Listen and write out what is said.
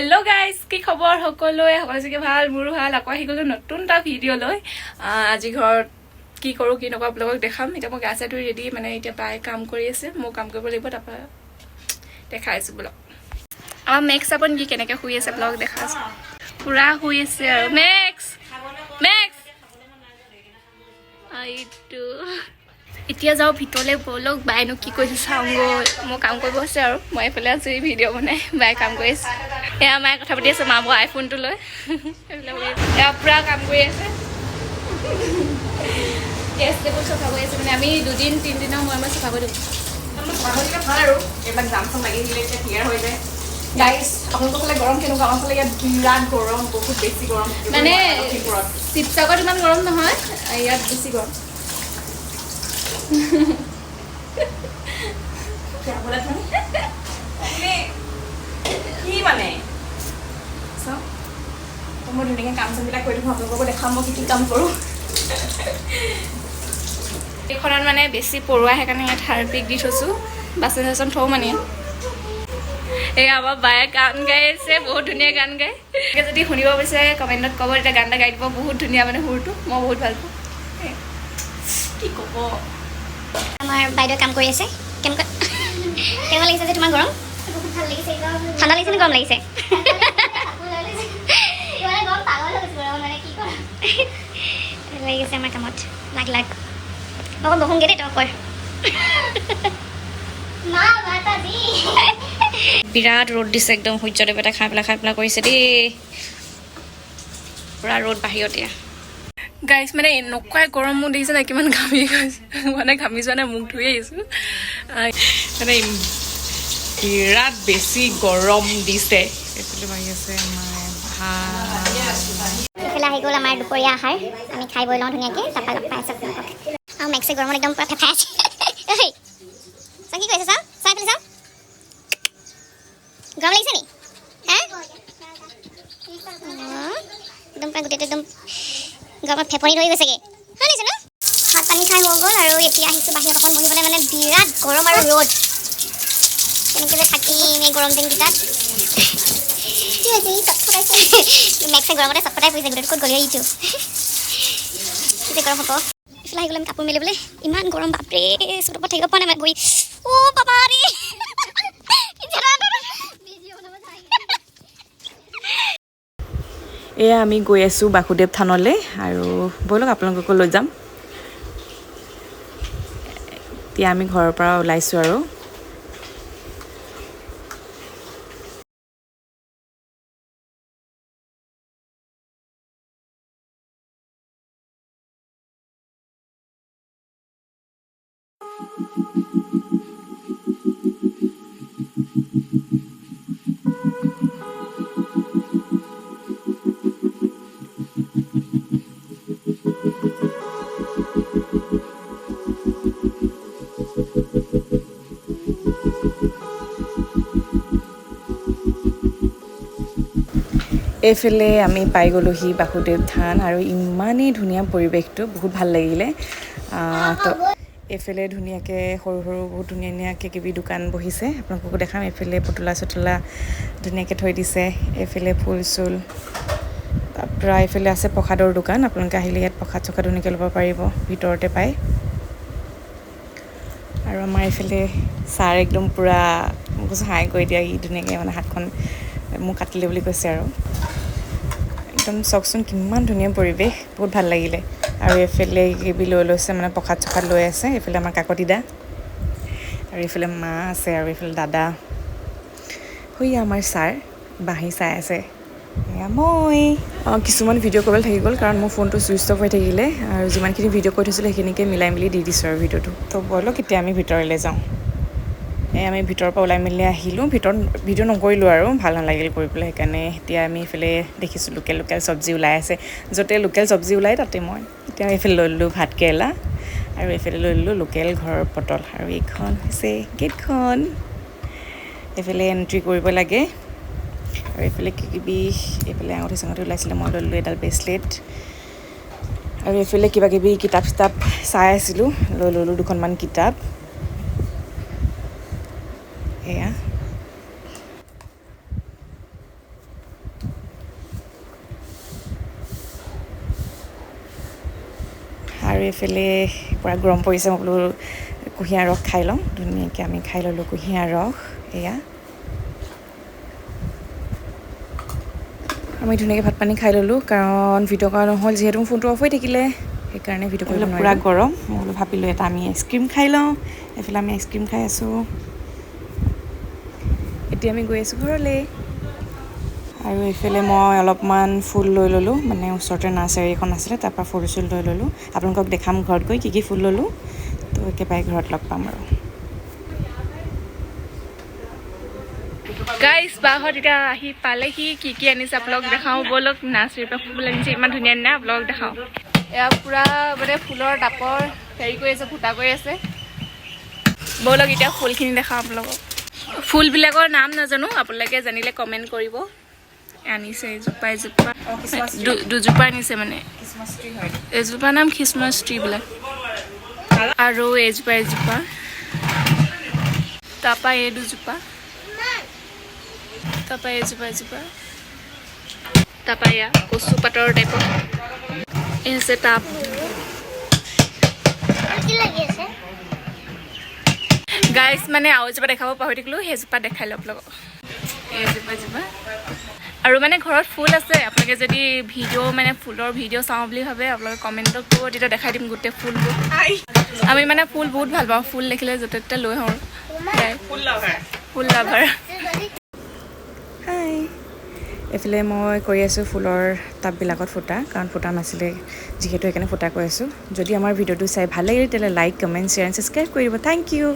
Hello' guys, কি খবৰ সকলোৱে? সকলো ভাল, মোৰো ভাল। আকৌ আহি গ'লো নতুন এটা ভিডিঅ' লৈ। আজি ঘৰত কি কৰোঁ কি নকৰোঁ আপোনালোকক দেখাম। এতিয়া মই গা চা ধুই ৰেডি। মানে এতিয়া বায়ে কাম কৰি আছে, মই কাম কৰিব লাগিব, তাৰপৰা দেখাই আছোঁ বোলক। আমাৰ মেক্স আপুনি কি কেনেকৈ শুই আছে আপোনালোকক দেখাই আছোঁ। পূৰা শুই আছে আৰু মেক্স মেক্স এইটো। এতিয়া যাওঁ ভিতৰলৈ, ব'লক। বায়েনো কি কৰিছে চাওঁগৈ। মোৰ কাম কৰিব আছে আৰু মই এইফালে আছোঁ ভিডিঅ' বনাই, বায়ে কাম কৰি আছে। এয়া মায়ে কথা পাতি আছে, মা বৰ আইফোনটো লৈ সেইবিলাক কৰি আছে। এয়া পূৰা কাম কৰি আছে, গেছ টেবুল চফা কৰি আছে। মানে আমি দুদিন তিনিদিনৰ মূৰে মূৰে চফা কৰি দিওঁ। ভাল আৰু এইবিলাক জাম চাম লাগি থাকিলে এতিয়া ক্লিয়াৰ হৈ যায়। গাইজ, আপোনালোকৰ ফালে গৰম কেনেকুৱা? আমাৰ ফালে ইয়াত বিৰাট গৰম, বহুত বেছি গৰম। মানে লখিমপুৰত শিৱসাগৰত ইমান গৰম নহয়, ইয়াত বেছি গৰম। মানে কি মানে চাওঁ, তো মই ধুনীয়াকৈ কাম চামবিলাক কৰি থাকোঁ, আপোনালোককো দেখাম মই কি কি কাম কৰোঁ। এইখনত মানে বেছি পৰুৱা, সেইকাৰণে ইয়াত হাৰপিক দি থৈছোঁ। বাচন চাচন থওঁ। মানে এই আমাৰ বায়ে গান গাই আছে, বহুত ধুনীয়া গান গায়। যদি শুনিব বিচাৰে কমেণ্টত ক'ব, তেতিয়া গান এটা গাই দিব। বহুত ধুনীয়া মানে সুৰটো, মই বহুত ভাল পাওঁ। কি ক'ব। আমাৰ বাইদেৱে কাম কৰি আছে। কেনেকুৱা কেনেকুৱা লাগিছে যে তোমাৰ গৰম? বহুত ভাল লাগিছে। ঠাণ্ডা লাগিছে নে গৰম লাগিছে? গৰম, পাগল হৈ গৈছো গৰমত, মানে কি কৰা। লাগি গৈছে আমাৰ কামত লাগ লাগ। মই অকণ বহোঁগৈ দেই, তই কৰ। মা মাতাজী। বিৰাট ৰ'দ দিছে একদম, সূৰ্য দেৱতাই খাই পেলাই খাই পেলাই কৰিছে দেই। পূৰা ৰ'দ বাহিৰত এয়া। গাইছ, মানে এনেকুৱাই গৰম মোৰ, দেখিছে নাই কিমান ঘামি গৈছে। মানে ঘামি যোৱা নাই, মুখ ধুই আহিছোঁ। মানে বিৰাট বেছি গৰম দিছে। এইফালে বাঢ়ি আছে মায়ে ভাত। এইফালে আহি গ'ল আমাৰ দুপৰীয়া আহাৰ। আমি খাই বৈ লওঁ ধুনীয়াকৈ, তাৰপৰা লগ পাই আছোঁ আপোনালোকক। আৰু মেক্সে গৰমত একদম পূৰা ফেফাই আছে। ঐ চাওঁ, কি কৰিছে চাওঁ, চাই পেলাই চাওঁ। গৰম লাগিছে নি? হা, অঁ, একদম পূৰা গোটেইটো একদম গৰমত ফেপনি ধৰি গৈছেগৈ। হয় লাগিছে ন? ভাত পানী খাই হৈ গ'ল আৰু এতিয়া আহিছোঁ বাহিৰত অকণ বহিবলৈ। মানে বিৰাট গৰম আৰু ৰ'দ, কেনেকৈ যে থাকিম এই গৰম দিনকেইটাত। কি হৈছে? ই চটফটাইছে। মেক্সে গৰমতে চটফটাই ফুৰিছে গোটেইটো। ক'ত গ'লে এইটো? কি যে গৰম হ'ব। এইফালে আহি গ'লে আমি কাপোৰ মেলিবলৈ। ইমান গৰম বাপৰে, চুটৰ ওপৰত থাকিব পৰা নাই মানে বহি। অ' বাবা ৰে। ভিডিঅ' বনাব যায়। এয়া আমি গৈ আছোঁ বাসুদেৱ থানলৈ আৰু ব'লক, আপোনালোককো লৈ যাম। এতিয়া আমি ঘৰৰ পৰা ওলাইছোঁ আৰু এইফালে আমি পাই গ'লোহি বাসুদেৱ থান আৰু ইমানেই ধুনীয়া পৰিৱেশটো, বহুত ভাল লাগিলে। তো এইফালে ধুনীয়াকৈ সৰু সৰু বহুত ধুনীয়া ধুনীয়াকৈ কিবি দোকান বহিছে, আপোনালোককো দেখাম। এইফালে পুতলা চুতলা ধুনীয়াকৈ থৈ দিছে, এইফালে ফুল চুল, তাৰপৰা এইফালে আছে প্ৰসাদৰ দোকান। আপোনালোকে আহিলে ইয়াত প্ৰসাদ চসাদ ধুনীয়াকৈ ল'ব পাৰিব, ভিতৰতে পায়। আৰু আমাৰ এইফালে ছাৰ একদম পূৰা, মোক কৈছোঁ হাই কৰি দিয়া, সি ধুনীয়াকৈ মানে হাতখন মোক কাটিলে বুলি কৈছে। আৰু একদম চাওকচোন কিমান ধুনীয়া পৰিৱেশ, বহুত ভাল লাগিলে। আৰু এইফালে কিবি লৈ লৈছে, মানে প্ৰসাদ চসাদ লৈ আছে। এইফালে আমাৰ কাকতি দা আৰু এইফালে মা আছে আৰু এইফালে দাদা। সৈয়া আমাৰ ছাৰ বাঁহী চাই আছে। এয়া মই কিছুমান ভিডিঅ' কৰিবলৈ থাকি গ'ল, কাৰণ মোৰ ফোনটো ছুইচ অফ হৈ থাকিলে আৰু যিমানখিনি ভিডিঅ' কৰি থৈছিলোঁ সেইখিনিকে মিলাই মেলি দি দিছোঁ আৰু ভিডিঅ'টো। তো ব'লক, এতিয়া আমি ভিতৰলৈ যাওঁ। এই আমি ভিতৰৰ পৰা ওলাই মেলি আহিলোঁ। ভিতৰত ভিডিঅ' নকৰিলোঁ আৰু ভাল নালাগিল কৰি পেলাই, সেইকাৰণে। এতিয়া আমি এইফালে দেখিছোঁ লোকেল লোকেল চব্জি ওলাই আছে। য'তে লোকেল চব্জি ওলায় তাতে মই এতিয়া এইফালে লৈ ল'লোঁ ভাত কেৰেলা আৰু এইফালে লৈ ল'লোঁ লোকেল ঘৰৰ পটল। আৰু এইখন হৈছে গেটখন, এইফালে এণ্ট্ৰি কৰিব লাগে। আৰু এইফালে কি কিবি, এইফালে আঙুঠি চাঙুঠি ওলাইছিলে, মই লৈ ল'লোঁ এডাল ব্ৰেচলেট। আৰু এইফালে কিবা কিবি কিতাপ চিতাপ চাই আছিলোঁ, লৈ ল'লোঁ দুখনমান কিতাপ। এয়া। আৰু এইফালে পূৰা গৰম পৰিছে, মই বোলো কুঁহিয়াৰ ৰস খাই লওঁ। ধুনীয়াকৈ আমি খাই ল'লোঁ কুঁহিয়াৰ ৰস। এয়া আমি ধুনীয়াকৈ ভাত পানী খাই ল'লোঁ, কাৰণ ভিডিঅ' কৰা নহ'ল যিহেতু মোৰ ফোনটো অফ হৈ থাকিলে, সেইকাৰণে ভিডিঅ' কৰিব নোৱাৰিলোঁ। পূৰা গৰম, মই বোলো ভাবিলোঁ এটা আমি আইচক্ৰীম খাই লওঁ। এইফালে আমি আইচক্ৰীম খাই আছোঁ। এতিয়া আমি গৈ আছোঁ ঘৰলৈ। আৰু এইফালে মই অলপমান ফুল লৈ ল'লোঁ, মানে ওচৰতে নাৰ্চাৰী এখন আছিলে, তাৰপৰা ফুল চুল লৈ ল'লোঁ। আপোনালোকক দেখাম ঘৰত গৈ কি কি ফুল ল'লোঁ। তো একেবাৰে ঘৰত লগ পাম। আৰু গাইজ, বাহঁত এতিয়া আহি পালেহি। কি কি আনিছে আপোনালোক দেখাওঁ ব'লক। নাৰ্চাৰীৰ পৰা ফুল আনিছে, ইমান ধুনীয়া ধুনীয়া, আপোনালোকক দেখাওঁ। এয়া পূৰা মানে ফুলৰ টাপৰ হেৰি কৰি আছে, ফুটা কৰি আছে। ব'লক এতিয়া ফুলখিনি দেখাওঁ আপোনালোকক। ফুলবিলাকৰ নাম নাজানো, আপোনালোকে জানিলে কমেণ্ট কৰিব। আনিছে এজোপা এজোপা, দুজোপা আনিছে, মানে এজোপা নাম খ্ৰীষ্টমাছ ট্ৰি বোলে, আৰু এজোপা এজোপা, তাৰপৰা এই দুজোপা, তাৰপৰা এজোপা এজোপা, তাৰপৰা এয়া কচু পাতৰ টাইপৰ এই হৈছে টাব। কি লাগি আছে? গাইজ, মানে আৰু এজোপা দেখাব পাহৰি থাকিলোঁ, সেইজোপা দেখাই লওঁ আপোনালোকক। এইজোপা এজোপা। আৰু মানে ঘৰত ফুল আছে, আপোনালোকে যদি ভিডিঅ' মানে ফুলৰ ভিডিঅ' চাওঁ বুলি ভাবে, আপোনালোকে কমেণ্টত ক'ব, তেতিয়া দেখাই দিম গোটেই ফুলবোৰ। আমি মানে ফুল বহুত ভাল পাওঁ, ফুল দেখিলে য'তে ত'তে লৈ আহোঁ। ফুল লাভাৰ। হাই, এইফালে মই কৰি আছোঁ ফুলৰ টাববিলাকত ফুটা, কাৰণ ফুটা নাছিলে যিহেতু, সেইকাৰণে ফুটা কৰি আছোঁ। যদি আমাৰ ভিডিঅ'টো চাই ভাল লাগিলে, তেতিয়াহ'লে like, comment, share and subscribe কৰি দিব। Thank you.